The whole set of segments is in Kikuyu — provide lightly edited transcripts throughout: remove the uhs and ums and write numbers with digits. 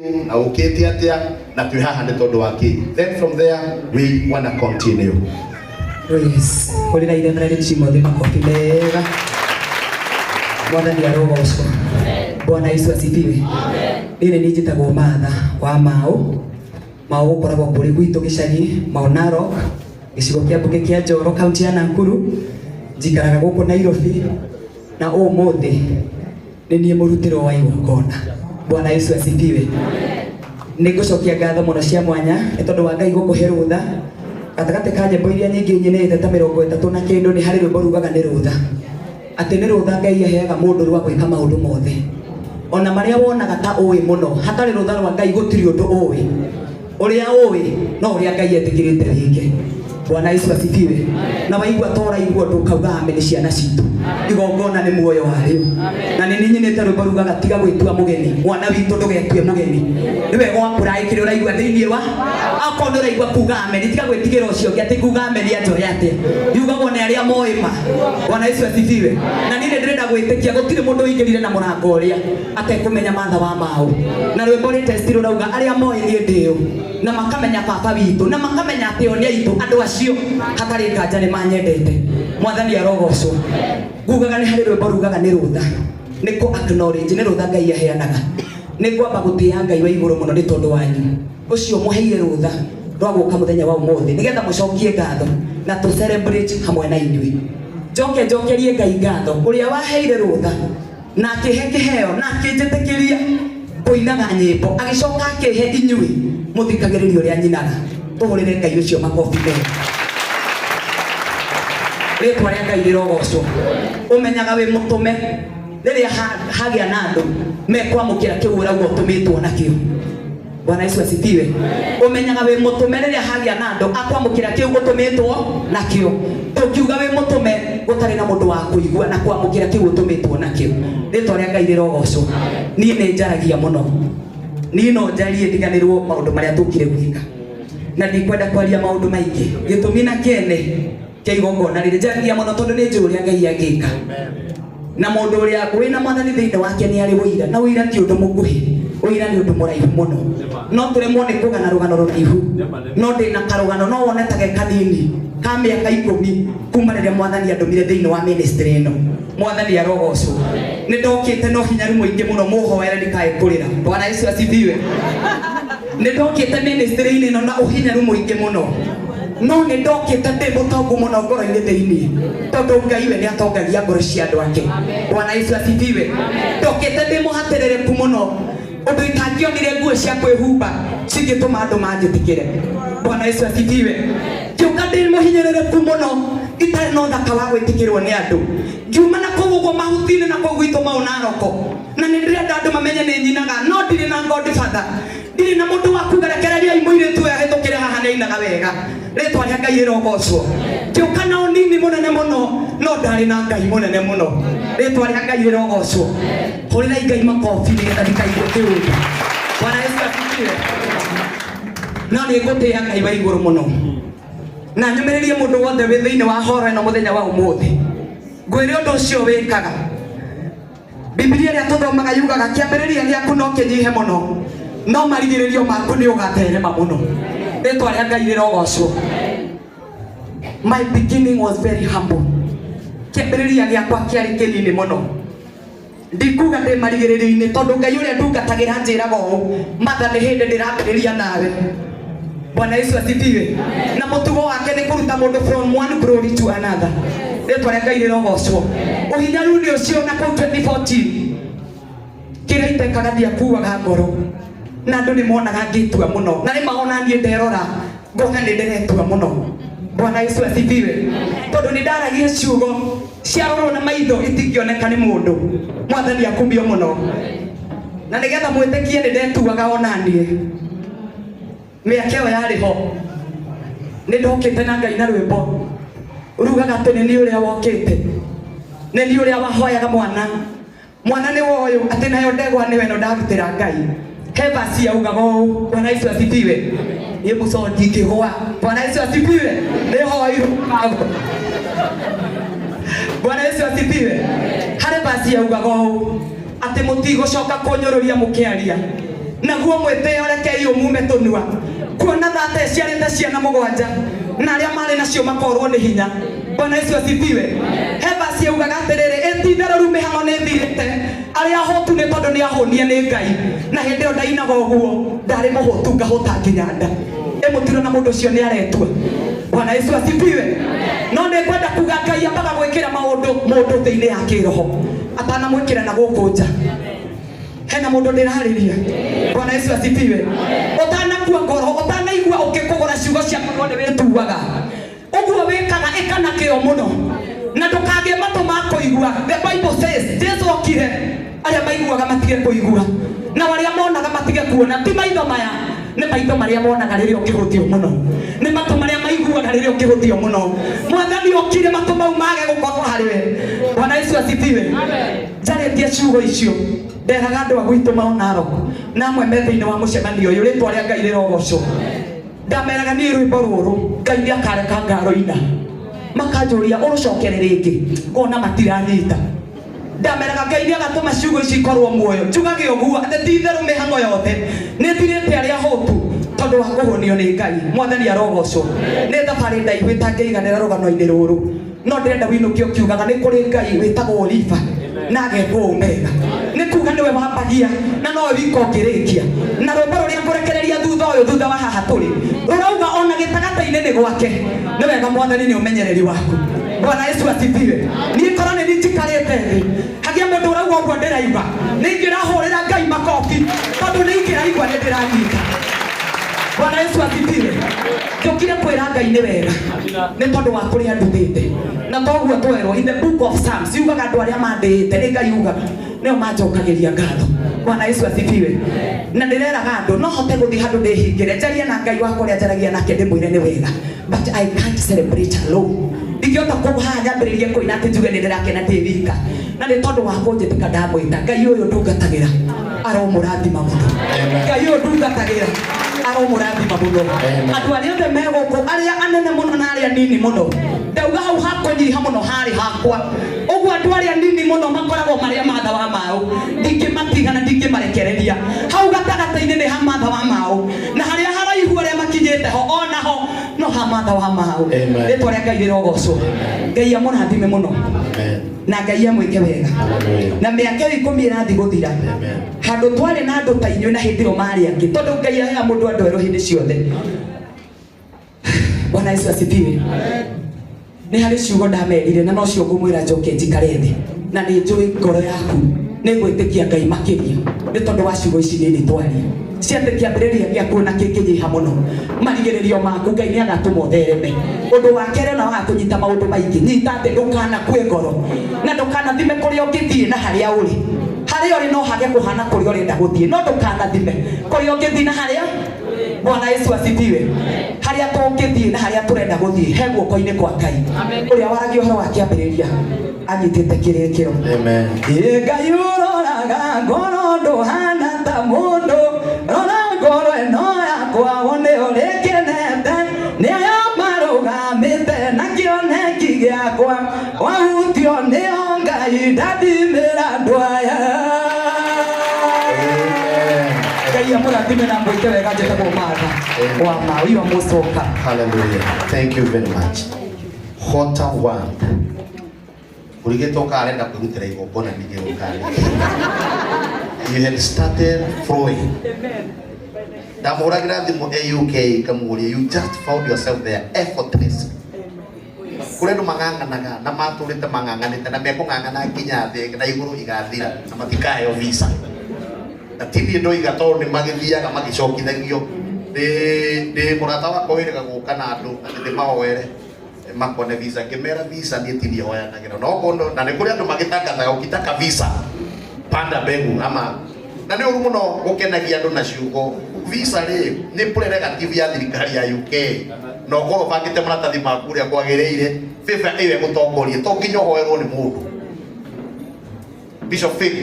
Na ũkĩte atĩa na twĩ haha nĩ tondũ wa kĩ? Then from there we wanna continue. Yes. Hũrĩra ithe na Timothy makofi mega. Mwathani arogocwo. Bwana Yesu asifiwe. Niĩ nĩ niĩ njĩtagwo Martha wa Mau. Mau gũkoragwo kũrĩ gwitũ gĩcagi, Mau Narok, gĩcigo kĩa mbunge kĩa Njoro, kaunti ya Nakuru. Njikaraga gũkũ Nairobi na ũmũthĩ nĩ niĩ mũrutĩro wa igongona. Bwana Yesu asifiwe. Nĩ ngũcokia ngatho mũno cia mwanya nĩ tondũ wa Ngai gũkũhe rũtha gatagatĩ ka nyĩmbo iria nyingĩ nyinĩte ta 30 na kĩndũ. Nĩ harĩ rwĩmbo rugaga nĩ rũtha, atĩ nĩ rũtha Ngai aheaga mũndũ rwa gwĩka maũndũ mothe, ona marĩa wonaga ta ũĩ mũno. Hatarĩ rũtha rwa Ngai gũtirĩ ũndũ ũĩ. Ũrĩa ũĩ no ũrĩa Ngai etĩkĩrĩte wĩke. Bwana Yesu asifiwe. Na waigua ta ũraigua ũndũ ũkauga ame, nĩ ciana citũ, igongona nĩ muoyo warĩo. Na nĩ ninyinĩte rwĩmbo rugaga tiga gwĩtua mũgeni, mwana witũ ndũgetue mũgeni, nĩ wega wakũraĩ kĩrĩa ũraigua thĩinĩ wa akorwo nĩ ũraigua kuga ameni. Tiga gwĩtigĩra ũcio ũngĩ atĩ kuga ameni anjoe atĩa, yugagwo nĩ arĩa moĩ ma. Bwana Yesu asifiwe. Na niĩ nĩ ndĩrenda gwĩtĩkia gũtirĩ mũndũ ũingĩrire na mũrango ũrĩa atekũmenya Martha wa Mau, na rwĩmbo rĩtesti rũrauga arĩa moĩ niĩ ndĩũ na makamenya baba witũ na makamenya atĩ o nĩ aitũ, andũ acio hatarĩ nganja nĩ manyendete. Mwathani arogocwo. Ngugaga nĩ harĩ rwĩmbo rugaga nĩ rũtha, nĩ kũ acknowledge nĩ rũtha Ngai aheanaga. Nĩ ngwamba gũtĩĩa Ngai wa igũrũ mũno nĩ tondũ wanyu ũcio mũheire rũtha rwa gũka mũthenya wa ũmũthĩ nĩgetha mũcokie ngatho na tũ celebrate hamwe na inyuĩ. Njoke njokerie Ngai ngatho ũrĩa waheire rũtha na akĩhe kĩheo na akĩnjĩtĩkĩria kũinaga nyĩmbo, agĩcoka akĩhe inyuĩ mũthikagĩrĩria ũrĩa nyinaga. Tũhũrĩre Ngai ũcio makobi mega. Rĩtwa rĩa Ngai rĩrogocwo. Ũmenyaga wĩ mũtũme rĩrĩa hagĩa na andũ mekwamũkĩra kĩu ũrauga ũtũmĩtwo nakĩo. Bwana Yesu asifiwe. Ũmenyaga wĩ mũtũme rĩrĩa hagĩa na andũ akwamũkĩra kĩu ũtũmĩtwo nakĩo. Ndũngiuga wĩ mũtũme gũtarĩ na mũndũ wa kũigua na kwamũkĩra kĩu ũtũmĩtwo nakĩo. Rĩtwa rĩa Ngai rĩrogocwo. Niĩ nĩ njaragia mũno, niĩ no njarie ndiganĩrwo maũndũ marĩa tũkire gwĩka, na ndikwenda kwaria maũndũ maingĩ. Gĩtũmi na kĩene kĩa igongona rĩrĩ, njaragia mũno tondũ nĩ njũĩ ũrĩa Ngai angĩka, na mũndũ ũrĩa wĩna Mwathani thĩinĩ wake nĩ arĩ ũira, na ũira ti ũndũ mũkuhĩ, ũira nĩ ũndũ mũraihu mũno. No tũremwo nĩ kũgana rũgano rũraihu, no ndĩna karũgano no wone ta ge kanini ka mĩaka 10 kuma rĩrĩa Mwathani andũmire thĩinĩ wa ministry ĩno. Mwathani arogocwo. Nĩ ndokĩte no hinyaru mũingĩ mũno, mũhoere ndikae kũrĩra. Bwana Yesu asifiwe. Nĩ ndokĩte ministry-inĩ ĩno na ũhinyaru mũingĩ mũno, no nĩ ndokĩte ndĩ mũtongu mũno ngoro-inĩ thĩinĩ, tondũ Ngai we nĩ atongagia ngoro cia andũ ake. Bwana Yesu asifiwe. Ndokĩte ndĩ mũhatĩrĩrĩku mũno ũndũ itangĩonire nguo cia kwĩhumba cingĩtũma andũ manjĩtĩkĩre. Bwana Yesu asifiwe. Ngĩũka ndĩ mũhinyĩrĩrĩku mũno, itarĩ na ũthaka wa gwĩtĩkĩrwo nĩ andũ. Ngiuma na kũu ũguo mahuti-inĩ na kũu gwitũ Mau Naroko, na nĩ ndĩrenda andũ mamenye nĩ nyinaga, no ndirĩ na godfather, ndirĩ na mũndũ wa kuga rekereriai mũirĩtu ũyũ ahĩtũkĩre haha, nĩ ainaga wega. Rĩtwa rĩa Ngai rĩrogocwo. Ngĩũka na ũnini mũnene mũno, no ndarĩ na Ngai mũnene mũno. Rĩtwa rĩa Ngai rĩrogocwo. Hũrĩrai Ngai makobi nĩgetha ndikaigue kĩũndũ. Bwana Yesu asifiwe. No nĩ ngũtĩĩa Ngai wa igũrũ mũno na nyũmĩrĩrie mũndũ wothe wĩ thĩinĩ wa horo ĩno mũthenya wa ũmũthĩ. Ngwĩre ũndũ ũcio wĩkaga, Bibilia ĩrĩa tũthomaga yugaga kĩambĩrĩria gĩaku no kĩnyihe mũno, no marigĩrĩrio maku nĩ ũgatherema mũno. Rĩtwa rĩa Ngai rĩrogocwo. My beginning was very humble. Kĩambĩrĩria gĩakwa kĩarĩ kĩnini mũno. Ndikuga ndĩ marigĩrĩrio-inĩ, tondũ Ngai ũrĩa ndungatagĩra njĩraga ũũ, Martha, nĩ hĩndĩ ndĩrambĩrĩria nawe. Bwana Yesu asifiwe. Na mũtugo wake nĩ kũruta mũndũ from one glory to another. Rĩtwa rĩa Ngai rĩrogocwo. Ũhinyaru-inĩ ũcio na kũu 2014, kĩrĩa itekaga, ndiakuaga ngoro, na andũ nĩ monaga ngĩtua mũno, na nĩ maona niĩ nderora ngona nĩ ndĩretua mũno. Bwana Yesu asifiwe. Tondũ nĩ ndaragia ciugo ciarorwo na maitho itingĩoneka nĩ mũndũ. Mwathani akumio mũno. Na nĩgetha mwĩtĩkie nĩ ndetuaga onaniĩ, mĩaka ĩyo yarĩ ho nĩ ndokĩte na Ngai na rwĩmbo rugaga atĩ nĩ niĩ ũrĩa wokĩte, nĩ niĩ ũrĩa wahoyaga mwana, mwana nĩ woyũ, atĩ nayo ndegwa nĩwe ĩno ndarutĩra Ngai. He basi yaugaga ũũ. Bwana Yesu asifiwe. Niĩ mũco ndingĩgwa. Bwana Yesu asifiwe. Nĩ hoirwo. Bwana Yesu asifiwe. Harĩ basi yaugaga ũũ atĩ mũtigũcoka kũnyũrũria mũkĩaria. Naguo mwĩtĩo rekei ũmume tũnua. Kuona thata ĩciarĩte ciana mũgwanja na arĩa marĩ nacio makorwo nĩ hinya. Bwana Yesu asifiwe. He verse yaugaga atĩrĩrĩ, ĩ ti-itherũ rĩu mĩhang'o nĩ ĩthirĩte, arĩa ahũtu nĩ tondũ nĩ ahũnie nĩ Ngai. Na hĩndĩ ĩyo ndainaga ũguo, ndarĩ mũhũtu ngahũta nginya nda. Ĩ mũtirona mũndũ ũcio nĩ aretua. Bwana Yesu asifiwe. No nĩ ngwenda kuga Ngai ambaga gwĩkĩra maũndũ mũndũ thĩinĩ ya kĩroho atanamwĩkĩra na gũkũ nja. Hena mũndũ ndĩrarĩria. Bwana Yesu asifiwe. Ũtanakua ngoro, ũtanaigua ũkĩkũgũra ciugo cia kanua nĩ wĩtuaga. Ũguo wĩkaga ĩka na kĩo mũno na ndũkagĩe matũ ma kũigua. The Bible says Jesu okire arĩa maiguaga matige kũigua na arĩa monaga matige kuona. Ti maitho maya, nĩ maitho marĩa monaga rĩrĩa ũkĩhũtio mũno, nĩ matũ marĩa maiguaga rĩrĩa ũkĩhũtio mũno. Mwathani okire matũ mau mage gũkorwo harĩ we. Bwana Yesu asifiwe. Njarĩtie ciugo icio nderaga andũ a gwitũ mao Narok na amwe me thĩinĩ wa mũcemanio ũyũ, rĩtwa rĩa Ngai rĩrogocwo. Ndameraga niĩ rwĩmbo rũrũ Ngai nĩ akareka ngaroina, makanjũria ũrũcokere rĩngĩ, ngona matiranyita. Ndameraga Ngai nĩ agatũma ciugo ici ikorwo muoyo, njugage ũguo atĩ ti itherũ mĩhang'o yothe nĩ ĩthirĩte arĩa ahũtu tondũ wa kũhũnio nĩ Ngai. Mwathani arogocwo. Nĩ thabarĩ ndaihu ĩtangĩiganĩra rũgano-inĩ rũrũ, no ndĩrenda wĩinũke ũkiugaga nĩ kũrĩ Ngai wĩtagwo Oliva na agetwo Omega. Nĩ kuga nĩwe wambagia na nowe wika ũngĩrĩkia. Na rwĩmbo rũrĩa ngũrekereria thutha ũyũ, thutha wa haha tũrĩ, rũrauga ona gĩtagatĩ-inĩ nĩ gwake. Nĩ wega Mwathani nĩ ũmenyereri waku. Bwana Yesu asifiwe. Niĩ korwo nĩ niĩ njikarĩte thĩ hagĩa mũndũ ũrauga ũguo ndĩraigua, nĩ ingĩrahũrĩra Ngai makobi tondũ nĩ ingĩraigua nĩ ndĩranyita. Bwana Yesu asifiwe. Njũkire kwĩra Ngai nĩ wega nĩ tondũ wa kũrĩa ndutĩte. Na toguo twerwo in the book of Psalms yugaga andũ arĩa mandĩĩte nĩ Ngai ugaga nĩo manjokagĩria ngatho. Bwana Yesu asifiwe. Na ndĩreraga andũ no hote gũthiĩ handũ ndĩhingĩre njarie na Ngai wakwa ũrĩa njaragia nake ndĩmwĩre nĩ wega, but I can't celebrate alone. Ndingĩhota kũu haha nyambĩrĩrie kũina atĩ njuge nĩ ndĩrakena ndĩ wika, na nĩ tondũ wa kũnjĩtĩka ndamwĩta. Ngai ũyũ ndungatagĩra aromũrathima mũno. Ngai ũyũ ndungatagĩra aromũrathima mũno. Andũ arĩa othe me gũkũ, arĩa anene mũno na arĩa nini mũno, ndauga hau hakũnyiha mũno harĩ hakwa. Ũguo andũ arĩa nini mũno makoragwo marĩa matha wa maũ, ndingĩmatiga na ndingĩmarekereria. Hau gatagatĩ-inĩ nĩ ha matha wa maũ, na harĩa haraihu arĩa makinyĩte ho onaho no ha matha wa maũ. Rĩtwa rĩa Ngai rĩrogocwo. Ngai amũrathime mũno na Ngai amwĩke wega. Na mĩaka ĩyo 10 ĩrathiĩ gũthira, handũ twarĩ na andũ ta inyuĩ na hĩndĩ ĩyo marĩ angĩ, tondũ Ngai aheaga mũndũ andũ erũ hĩndĩ ciothe. Bwana Yesu asifiwe. Nĩ harĩ ciugo ndamerire na nocio ngũmwĩra njoke njikare thĩ, na nĩ njũĩ ngoro yaku nĩ gwĩtĩkia Ngai makĩria nĩ tondũ wa ciugo ici nini twaria. Ciatĩ kĩambĩrĩria gĩaku na kĩngĩnyiha mũno, marigĩrĩrio maku Ngai nĩ agatũma ũthereme. Ũndũ wa kerĩ ona waga kũnyita maũndũ maingĩ, nyita atĩ ndũkanakue ngoro na ndũkanathime kũrĩa ũngĩthiĩ na harĩa ũrĩ. Harĩa ũrĩ no hage kũhana kũrĩa ũrenda gũthiĩ, no ndũkanathime kũrĩa ũngĩthiĩ na harĩa. Bwana Yesu asifiwe. Harĩa tũngĩthiĩ na harĩa tũrenda gũthiĩ he guoko-inĩ kwa Ngai. Ũrĩa waragia ũhoro wa kĩambĩrĩria anyitĩte kĩrĩkĩro. Amen. Ĩ Ngai ũroraga ngoro ndũhana ta mũndũ, rora ngoro ĩno yakwa wone ũrĩkenete, nĩ aya marũgamĩte na kĩoneki gĩakwa, wahutio nĩo Ngai ndathimĩra andũ aya. Ngai amũrathime na mwĩke wega. Njĩtagwo Martha wa Mau. You are most welcome. Hallelujah. Thank you very much. What a word. Urigĩtwo karenda kwĩrutĩra igongona ningĩ gũkarĩ. You had started flowing. Ndamũhũragĩra thimũ e UK ngamũria, you just found yourself there effortlessly. Kũrĩ andũ mang'ang'anaga na matũrĩte mang'ang'anĩte na mekũng'ang'ana nginya thĩ na igũrũ igathira na matikaheo visa. Na ti niĩ ndoiga tondũ nĩ magĩthiaga magĩcokithagio. Ndĩ mũrata wakwa wĩrĩga gũka na andũ atĩ ndĩmahoere makone visa, ngĩmera visa niĩ ti niĩ hoyanagĩra. No okorwo na nĩ kũrĩ andũ magĩtangathaga ukitaka visa panda mbegu ama, na nĩ ũru mũno gũkenagia andũ na ciugo. Visa rĩ nĩ prerogative ya thirikari ya UK, na ũkorwo ũbangĩte maratathi maku ũrĩa kwagĩrĩire, favor ĩyo ĩgũtongorie, to nginya ũhoerwo nĩ mũndũ. Bishop Fig,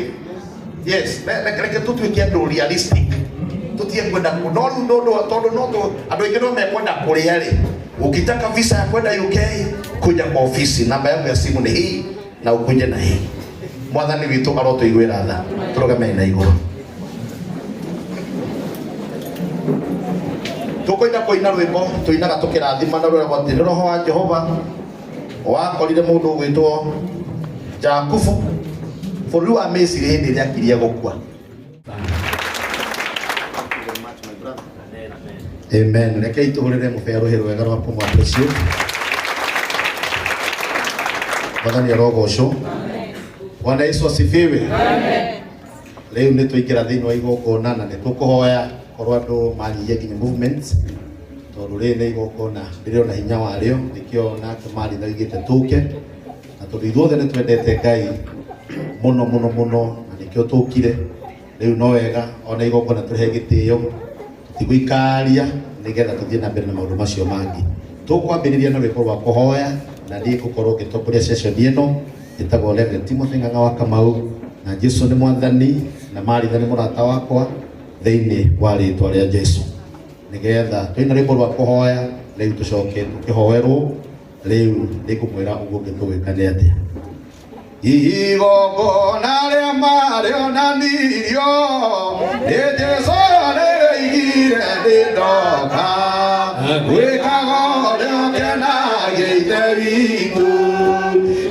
yes, reke tũtuĩke andũ realistic, tũtige kwenda no rĩu tondũ no andũ aingĩ no mekwenda kũrĩa rĩ. Ukitaka visa ya kwenda UK, kuja kwa ofisi, namba yangu ya simu ni hii na ukuje na hii. Mwathani witũ arotũiguĩra tha. Tũrũgamei na igũrũ. Tukoina kuina rwimbo tuinaga tukirathima na rwĩragwo atĩ nĩ roho wa Jehova wakorire mũndũ ũgwĩtwo Jakubu bũrũri wa Misiri hĩndĩ ĩrĩa akirie gũkua. Amen. Rekei tũhũrĩre mũbea rũhĩ rwega rwa kũmũ appreciate. Mwathani arogocwo. Bwana Yesu asifiwe. Rĩu nĩ twaingĩra thĩinĩ wa igongona na nĩ tũkũhoya korwo andũ manyihie nginya movements tondũ rĩrĩ nĩ igongona rĩrĩ ona hinya warĩo nĩkĩo nake Maritha oigĩte tũke na tondũ ithuothe nĩ twendete Ngai mũno mũno mũno na nĩkĩo tũkire. Rĩu no wega ona igongona tũrĩhe gĩtĩo tũtigũikaria nĩgetha tũthiĩ na mbere na maũndũ macio mangĩ. Tũkwambĩrĩria na rwĩmbo rwa kũhoya na niĩ ngũkorwo ngĩtongoria session ĩno ĩtagwo Reverend Timothy Ng'ang'a wa Kamau na Jesu nĩ mwathani na Maritha nĩ mũrata wakwa thĩinĩ wa rĩtwa rĩa Jesu nĩgetha twĩna rwĩmbo rwa kũhoya rĩu tũcoke tũkĩhoerwo. Rĩu nĩngũmwĩra ũguo ngĩtũgwĩka nĩ atĩa. Igongona rĩa marĩonanirio nĩ Jesu rĩrĩigire nĩ ndoka gwĩkaga ũrĩa ũkenagia Ithe witũ.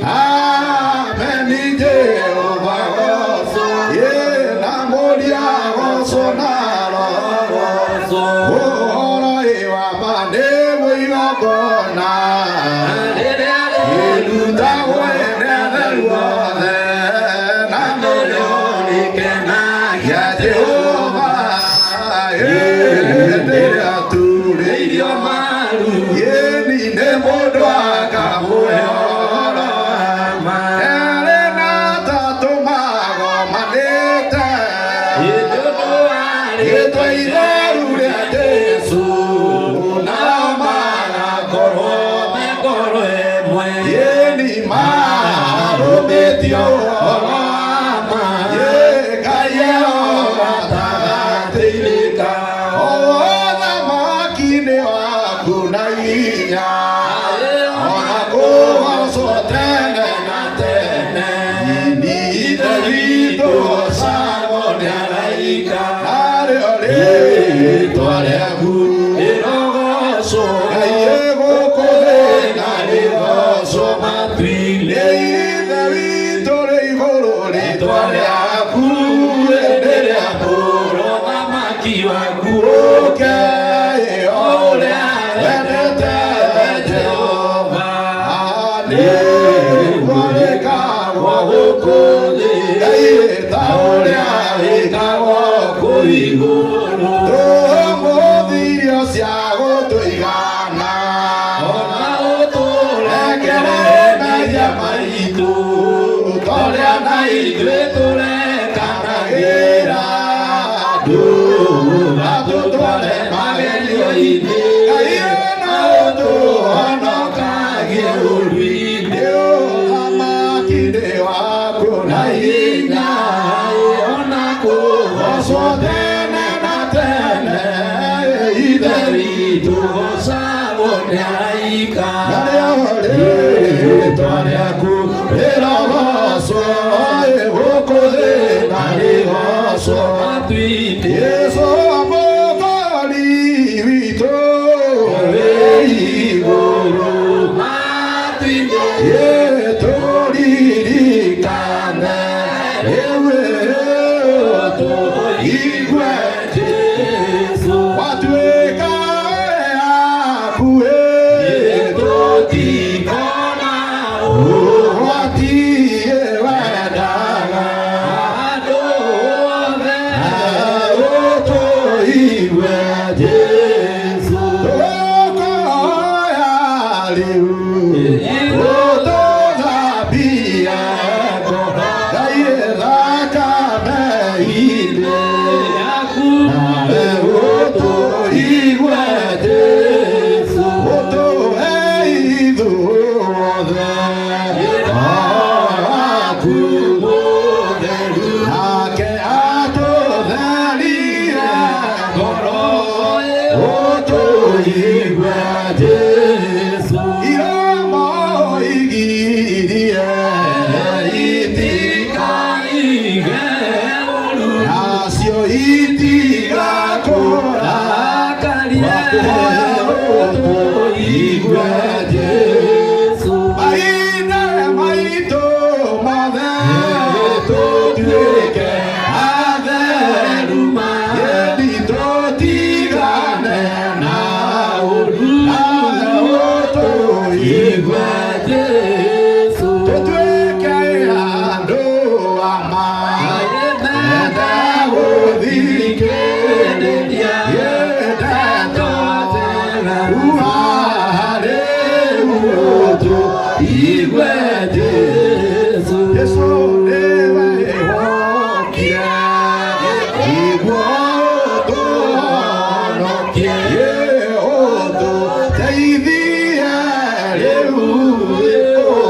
Ameni Jehova gocwo, ĩ na Mũriũ agocwo na Roho ũhoro ĩ wa ma nĩguo igongona rĩrutagwo nĩ atheru othe na nĩrĩo rĩkenagia Jehova hĩndĩ ĩrĩa aturĩirio maru ĩni nĩ mũndũ akamũhe ũhoro wa ma. Erĩ na atatũ magomanĩte rĩtwa itheru rĩa Jesu nao magakorwo me ngoro ĩmwe ĩni marũmĩtie ũhoro wa ma. Ĩ Ngai eo gatagatĩ-inĩ kao ũthamaki-inĩ waku na hinya ona kũgocwo tene na tene. Ini Ithe witũ gocagwo nĩ araika narĩo rĩĩtwa rĩaku rĩrogocwo. Ngai gũkũ thĩ na rĩgocwo matu-inĩ. Ithe witũ rĩ igũrũ rĩĩtwa rĩaku hĩndĩ rĩamũrwo ũthamaki waku ũke o ũrĩa wendete Jehova nĩguo wĩkagwo gũkũ thĩ. Ngai ta ũrĩa wĩkagwo kũu igũrũ. Tũmũthĩ irio cia gũtũigana ona ũtũrekere mehia maitũ ta ũrĩa na ithuĩ tũrekanagĩra andũ na tũtware magerio-inĩ. Ngai na ũtũhonokagie ũũru-inĩ. Ũthamaki-inĩ waku na hinya ona kũgocwo tene na tene. Ithe witũ gocagwo nĩ araika narĩo rĩĩtwa rĩaku rĩrogocwo gũkũ thĩ na rĩgocwo matu-inĩ. Jesu mũkori witũ wĩ igũrũ matu-inĩ tũririkane rĩu tũigue Jesu watuĩka aku tũtikona ũgwati wendaga andũ othe ũtũigue Jesu tũkũhoya rĩu ũtũthambie ngoro Ngai thakame-inĩ yaku nawe ũtũigue Jesu ũtũhe ithuothe waku mũtheru nake atũtherie ngoro ũtũigue Jesu iromo igirie itikaige ũru nacio itigakũra Twakuhoya ũtũigue Jesũ. Mahinda maitũ mothe tũtuĩke atheru ĩndi tũtigane na ũru. Nawe ũtũigue Jesũ. Tũtuĩke andũ a ma. Mende gũthikĩrĩria ndeto njega kuuma harĩ ũtũigue Jesũ. Jesũ nĩwe wokire nĩguo ũtũhonokie, ũtũteithie rĩu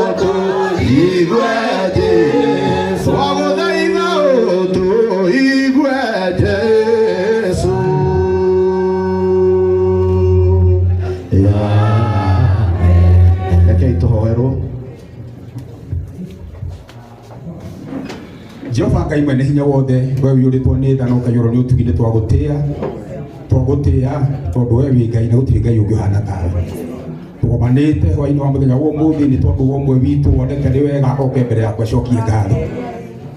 ũtũigue Jesũ. Twagũthaitha ũtũigue Jesũ. Rekei tũhoerwo. Jehova Ngai mwene hinya wothe, we ũiyũrĩtwo nĩ tha na ũkaiyũrwo nĩ ũtugi, nĩ twagũtĩĩa twagũtĩĩa tondũ we wĩ Ngai na gũtirĩ Ngai ũngĩ ũhana tawe. Tũgomanĩte hwaĩ-inĩ wa mũthenya wa ũmũthĩ nĩ tondũ wa ũmwe witũ wonete nĩ wega oke mbere yaku acokie ngatho.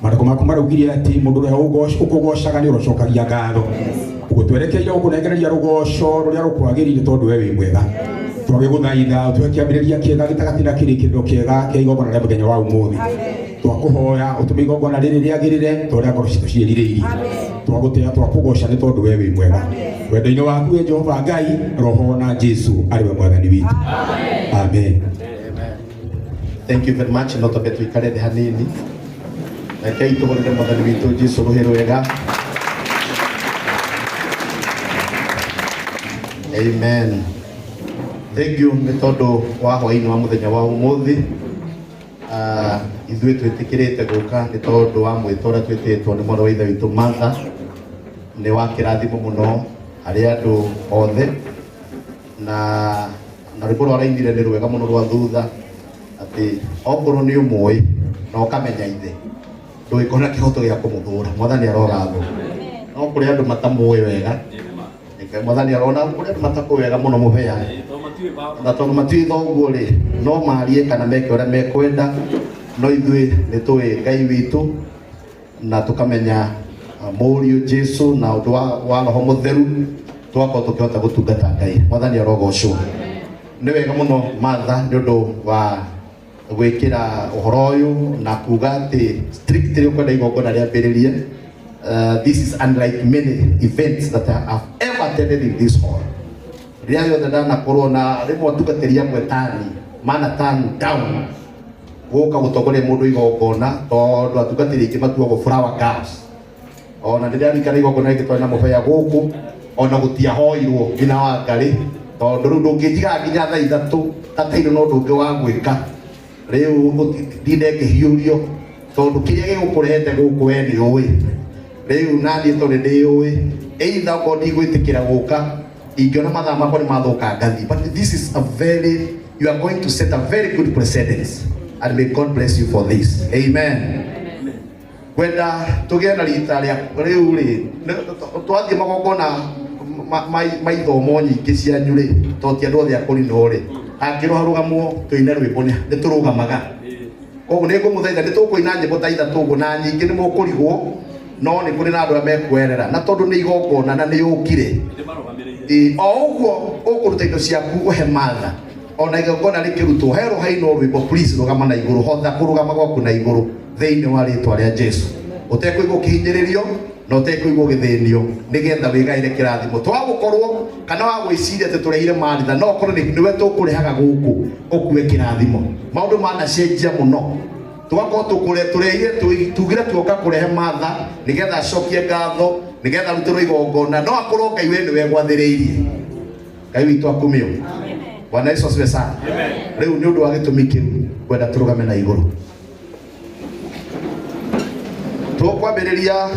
Maandĩko maku maraugire atĩ mũndũ ũrĩa ũkũgocaga nĩ ũrocokagia ngatho. Ũguo twerekeire gũkũnengereria rũgoco rũrĩa rũkwagĩrĩire tondũ we wĩ mwega. Twagĩgũthaitha ũtũhe kĩambĩrĩria kĩega gĩtagatĩ na kĩrĩkĩrĩro kĩega kĩa igongona rĩa mũthenya wa ũmũthĩ. Twakũhoya ũtũme igongona rĩrĩ rĩagĩrĩre ta ũrĩa ngoro citũ ciĩrirĩirie. Twagũtĩĩa twakũgoca nĩ tondũ we wĩ mwega. Wendo-inĩ waku we Jehova Ngai, Roho na Jesu arĩ we mwathani witũ. Amen. Thank you very much. No twambe tuikare thĩ hanini. Rekei tũhũrĩre mwathani witũ Jesu rũhĩ rwega. Amen. Thank you nĩ tondũ wa hwaĩ-inĩ wa mũthenya wa ũmũthĩ. Ithuĩ twĩtĩkĩrĩte gũka nĩ tondũ wa mwĩto ũrĩa twĩtĩtwo nĩ mwarĩ wa ithe witũ Martha. Nĩ wa kĩrathimo mũno harĩ andũ othe na rwĩmbo rwa rainire nĩ rwega mũno rwa thutha atĩ okorwo nĩ ũmũĩ na ũkamenya ithe ndũgĩkorwo na kĩhoto gĩa kũmũthũra. Mwathani arogathwo. No kũrĩ andũ matamũĩ wega. Mwathani arona kũrĩ andũ matakũĩ wega mũno mũhea na tondũ matiũĩ thoguo rĩ no marie kana meke ũrĩa mekwenda, no ithuĩ nĩ tũĩ Ngai witũ na tũkamenya mũriũ Jesu na ũndũ wa Roho Mũtheru tũgakorwo tũkĩhota gũtungata Ngai. Mwathani arogocwo. Nĩ wega mũno Martha nĩ ũndũ wa gwĩkĩra ũhoro ũyũ na kuga atĩ strictly ũkwenda igongona rĩambĩrĩrie. This is unlike many events that I have ever attended in this hall. Rĩrĩa rĩothe ndanakorwo na rĩmwe atungatĩri amwe tani mana turn down gũka gũtongoria mũndũ igongona tondũ atungatĩri aingĩ matuagwo flower girls. Ona rĩrĩa rikara igongona rĩngĩ twarĩ na mũbea gũkũ ona gũtiahoirwo nginya wa ngarĩ tondũ rĩu ndũngĩnjiga nginya thaa ithatũ ta tairũ no ũndũ ũngĩ wa gwĩka rĩu ndinde ngĩhiũrio tondũ kĩrĩa gĩgũkũrehete gũkũ we nĩ ũĩ rĩu naniĩ tondũ nĩ ndĩũĩ either okorwo ndigwĩtĩkĩra gũka ingĩona mathaa makwa nĩ mathũka ngathi, but this is a very you are going to set a very good precedence and may God bless you for this. Amen. Kwenda tũgĩe na rita rĩa rĩu rĩ twathiĩ magongona ma ithomo nyingĩ cianyu rĩ tondũ ti andũ othe a kũrinwo rĩ angĩrũgarũgamwo tũine rwĩmbo nĩ tũrũgamaga. Koguo nĩ ngũmũthaitha nĩ tũkũina nyĩmbo ta ithatũ ũguo na nyingĩ nĩ mũkũrigwo no nĩ kũrĩ na andũ arĩa mekwerera na tondũ nĩ igongona na nĩ yũkire o ũguo ũkũruta indo ciaku ũhe Martha ona igongona rĩkĩrutwo he rũhainwo rwĩmbo, please rũgama na igũrũ, hotha kũrũgama gwaku na igũrũ thĩinĩ wa rĩtwa rĩa Jesu ũtekũigua ũkĩhinyĩrĩrio na ũtekũigua ũgĩthĩnio nĩgetha wĩgaĩre kĩrathimo twagũkorwo kana wa gwĩciria atĩ tũrehire Martha no ũkorwo nĩwe tũkũrehaga gũkũ ũkue kĩrathimo. Maũndũ manacenjia mũno tũgakorwo tũkũre tũrehire tugire tuoka kũrehe Martha nĩgetha acokie ngatho nĩgetha arutĩrwo igongona no akorwo Ngai we nĩwe gwathĩrĩirie. Ngai witũ akumio. Bwana Yesu asifiwe sana. Rĩu nĩ ũndũ wa gĩtũmi kĩu kwenda tũrũgame na igũrũ tũkwambĩrĩria